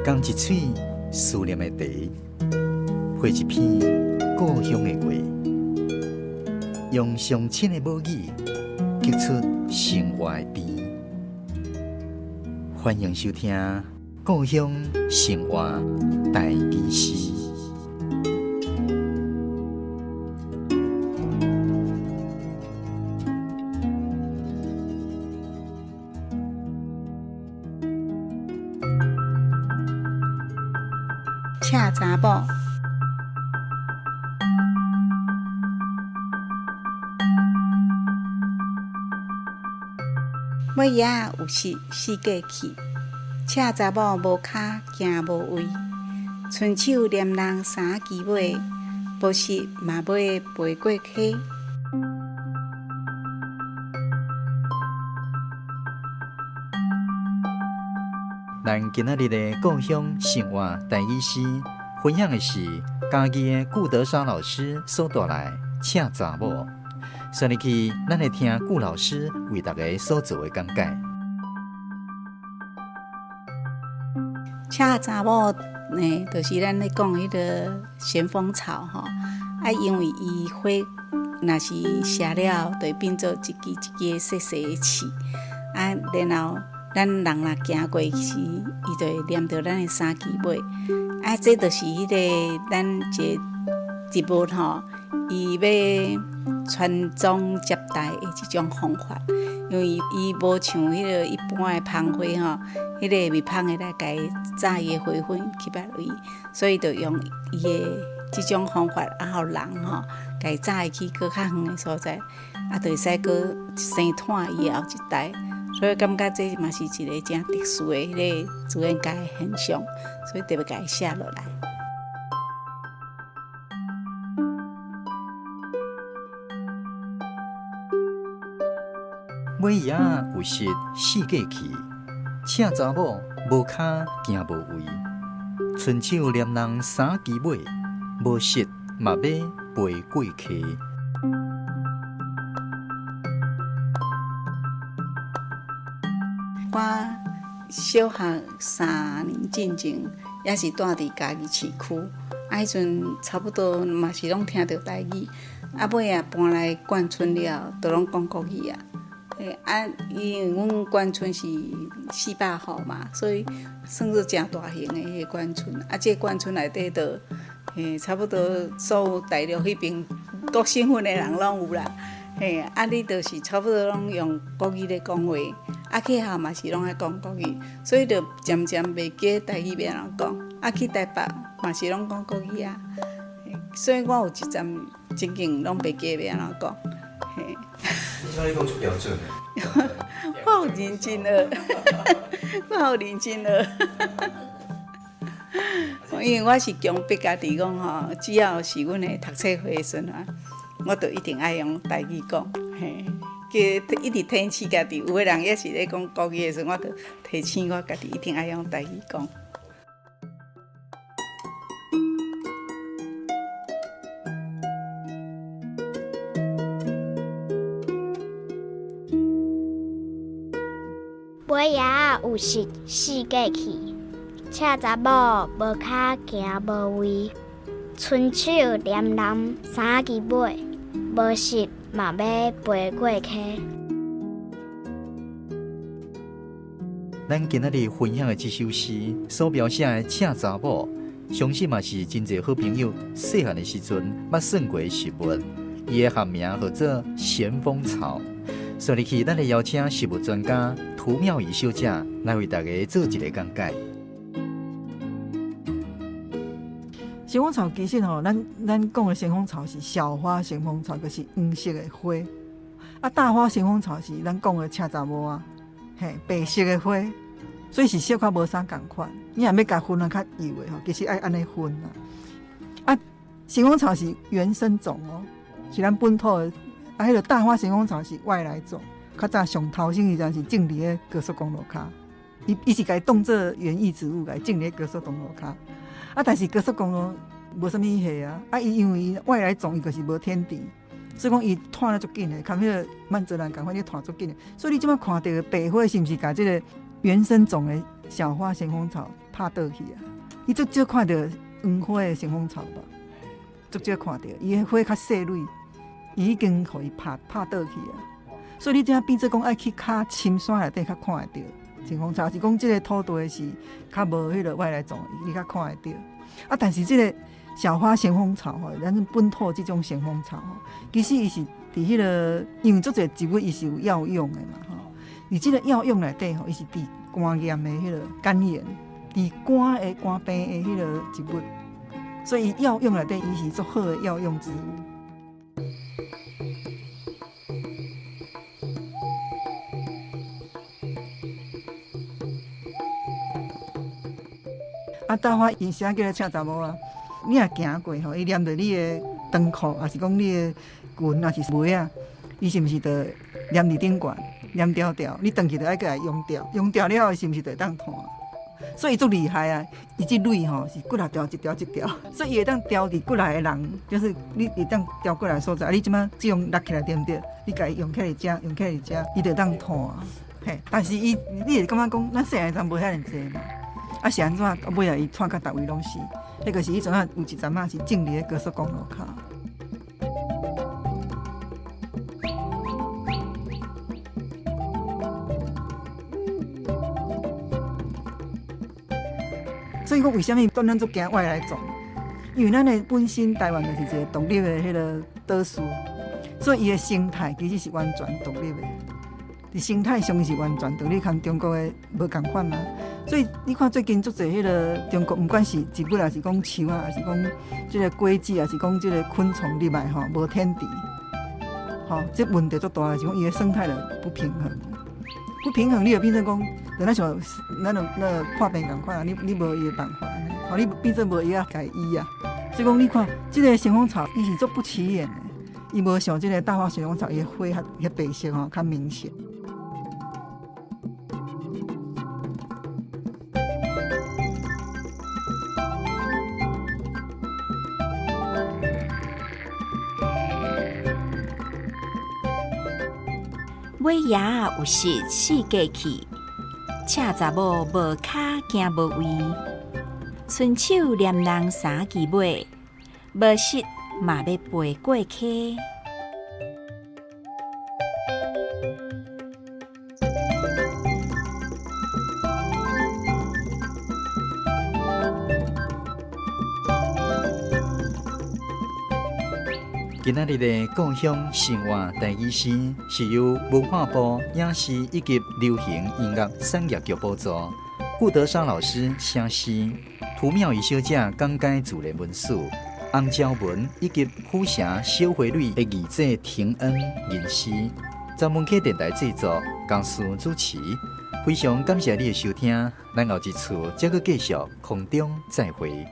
仝一喙思念的茶，配一篇故鄉的話，用上親的母語，激出生活的甜。歡迎收聽《故鄉生活台語詩》。赤查某。尾仔有時四界去，赤查某無跤行無位，伸手黏人衫枝尾，無穡嘛欲飛過溪。咱今仔日的故鄉生活台語詩，分享的是嘉義的顧德莎老師所帶來的《赤查某》。煞入去，咱來聽顧老師為大家所做的講解。赤查某呢，就是咱咧講彼个咸豐草吼，啊，因為伊花若是謝了，就會變做一支一支的細細的刺，啊，然後咱人若行過時，伊就會黏著咱的衫枝尾，啊，這就是彼个咱一个植物吼，伊欲傳宗接代的一種方法，因為伊無像彼个一般的蜂花吼，彼个蜜蜂會來共伊炸伊的花粉去別位，所以就用伊的這種方法，啊，予人吼，共伊炸去閣較遠的所在，啊，就會使閣生湠伊的後一代。所以感覺這嘛是一個誠特殊的彼个自然界的現象，所以特別共伊寫落來。尾仔有穡四界去，赤查某無跤行無位，伸手黏人衫枝尾，無穡嘛欲飛過溪。我小學3年進前，也是住佇嘉義市區，啊，彼陣差不多嘛是攏聽著台語，啊，尾仔搬來眷村了，就攏講國語啊。啊，因為阮眷村是400戶嘛，所以算做誠大型的彼个眷村。啊，這个眷村內底就，差不多所有大陸彼邊各省份的人攏有啦。嘿，啊，你就是差不多攏用國語咧講話，啊，去學校嘛是攏愛講國語，所以就漸漸袂記得台語欲按怎講。啊，去台北嘛是攏講國語啊，所以我有一陣情景攏袂記得欲按怎講。嘿，你像你講出標準的，我有認真學，我有認真學。因為我是強迫家己講吼，只要是阮的讀冊會的時陣啊，我就一定愛用台語講。嘿，一直提醒家己，有的人也是咧講國語的時陣，我就提醒我家己一定愛用台語講。尾仔有穡四界去，赤查某無跤行無位，伸手黏人衫枝尾，無穡嘛欲飛過溪。咱今仔日分享的這首詩所描寫的赤查某，相信嘛是真濟好朋友細漢的時陣捌算過的食物。伊的學名號做咸豐草。煞入去，咱來邀請食物專家涂妙儀小姐來為大家做一個講解。咸豐草其實吼，咱講的咸豐草是小花咸豐草，就是黃色的花。啊，大花咸豐草是咱講的赤查某啊，嘿，白色的花，所以是小可無啥仝款。你若欲共分啊較幼的吼，其實愛按呢分啦。啊，咸豐草是原生種哦，是咱本土的。啊，彼个大花咸豐草是外來種，較早上頭先時陣是種佇咧高速公路跤，伊是共伊當做園藝植物共伊種佇咧高速公路跤。啊，但是高速公路無啥物貨啊，啊，伊因為伊外來種，伊就是無天敵，所以講伊湠得足緊的，佮彼个曼澤蘭仝款，伊湠足緊的。所以你這擺看著的白花是毋是共這个原生種的小花咸豐草拍倒去啊！你足少看著黃花的旋風草吧？足少看著，伊的花較細蕊，伊已經予伊拍拍倒去啊！所以你這變做講愛去較深山內底較看會著旋風草，是講這個土地是較無彼個外來種，你較看會著。啊，但是這個小花旋風草吼，咱本土這種旋風草吼，其實伊是佇彼個，因為足濟植物伊是有藥用的嘛吼。佇這個藥用內底吼，伊是治肝炎的彼個肝炎，治肝的肝病的彼個植物，所以藥用內底伊是足好的藥用植物。啊，大花伊啥叫做赤查某啊？你若行過吼，伊黏著你的長褲，抑是講你的裙，抑是襪仔，伊是毋是就黏佇頂懸，黏牢牢？你轉去就愛閣來溶掉，溶掉了後，是毋是就會當脫？所以伊足厲害啊！伊這蕊吼是幾若條一條一條，所以伊會當牢佇幾若个人，就是你會當牢過來所在。啊，你這擺這樣落起來對毋對？你共伊用起來食，用起來食，伊就當脫。嘿，但是伊你會感覺講，咱細漢陣無遐爾濟嘛？啊是按怎？到尾仔伊脫到逐位攏是，彼個是彼陣仔有一陣仔是種佇咧高速公路跤。所以講，為啥物咱足驚外來種？因為咱的本身台灣就是一個獨立的彼個島嶼，所以伊的生態其實是完全獨立的。佇生態上是完全獨立，佮中國的無仝款啊。所以你看最近足濟彼個中國，毋管是植物，抑是講樹啊，抑是講這個果子，抑是講這個昆蟲入來吼，無天敵，吼，這問題足大，是講伊的生態就不平衡，不平衡，你就變做講，就咱像咱就那破病仝款啊，你無伊的辦法，吼，你變做無藥共伊醫啊。所以講，你看這個旋風草，伊是足不起眼的，伊無像這個大花旋風草，伊的花較彼白色吼較明顯。尾野有時四界去，赤查某無跤行無位，伸手黏人三支尾，無穡嘛欲飛過溪。今仔日的故鄉生活台語詩是由文化部影視以及流行音樂產業局補助，顧德莎老師寫詩，涂妙儀小姐講解自然文史，洪昭文以及府城小花蕊的二姐婷恩吟詩，曾文溪電台製作，江思主持，非常感謝你的收聽，咱後一次再閣繼續空中再會。